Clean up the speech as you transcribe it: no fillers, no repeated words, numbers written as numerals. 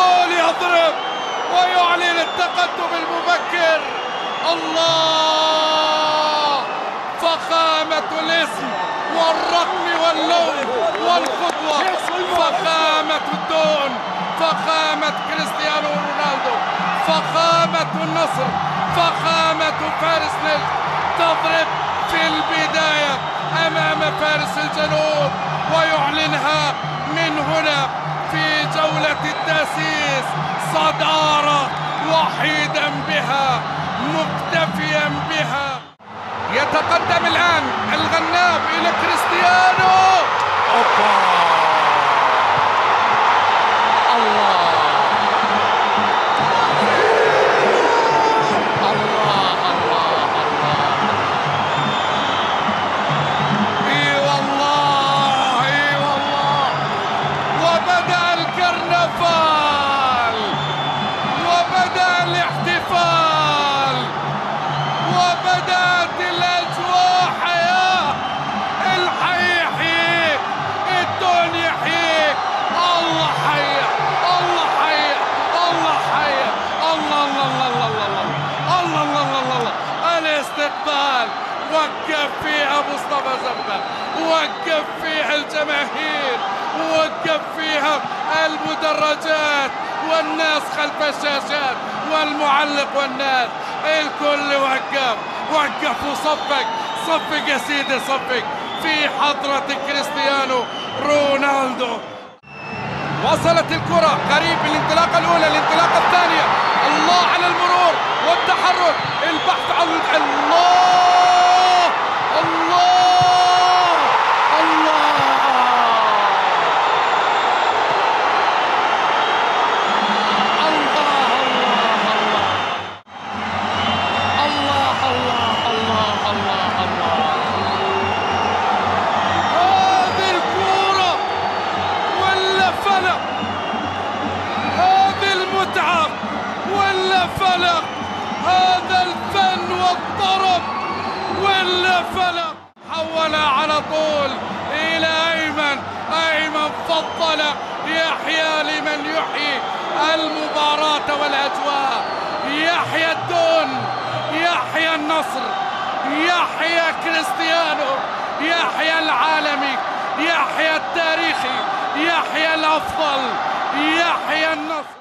طول يضرب ويعلن التقدم المبكر. الله، فخامة الاسم والرقم واللون والخطوة، فخامة الدون، فخامة كريستيانو رونالدو، فخامة النصر، فخامة فارس نجد تضرب في البداية أمام فارس الجنوب ويعلنها من هنا في جولة التأسيس صدارة وحيدا بها مكتفيا بها. يتقدم الآن الغنام إلى كريستيانو. أوبا، الله الله الله الله، اي والله اي والله. وبدأ الكرنفال وبدأ الاحتفال وبدأت الأجواء حياة. الحي يحييك، الدنيا يحييك. الله حي، الله حي، الله حي، الله الله الله الله الله الله الله الله. الاستقبال وقف فيها مصطفى زبدة، وقف فيها الجماهير، وقف فيها المدرجات والناس خلف الشاشات والمعلق والناس، الكل وقف وقف وصفق. صفق يا سيدي، صفق في حضرة كريستيانو رونالدو. وصلت الكرة قريب الانطلاقة الأولى، الانطلاقة الثانية. الله على المرور والتحرك، البحث عن الله الله الله الله الله الله الله الله. هذه الكرة ولا فلق، هذه المتعة ولا فلق، هذا الفن والطرب ولا فلق. حول على طول إلى أيمن، أيمن فضل يحيى لمن يحيي المباراة والأجواء. يحيى الدون، يحيى النصر، يحيى كريستيانو، يحيى العالمي، يحيى التاريخي، يحيى الأفضل، يحيى النصر.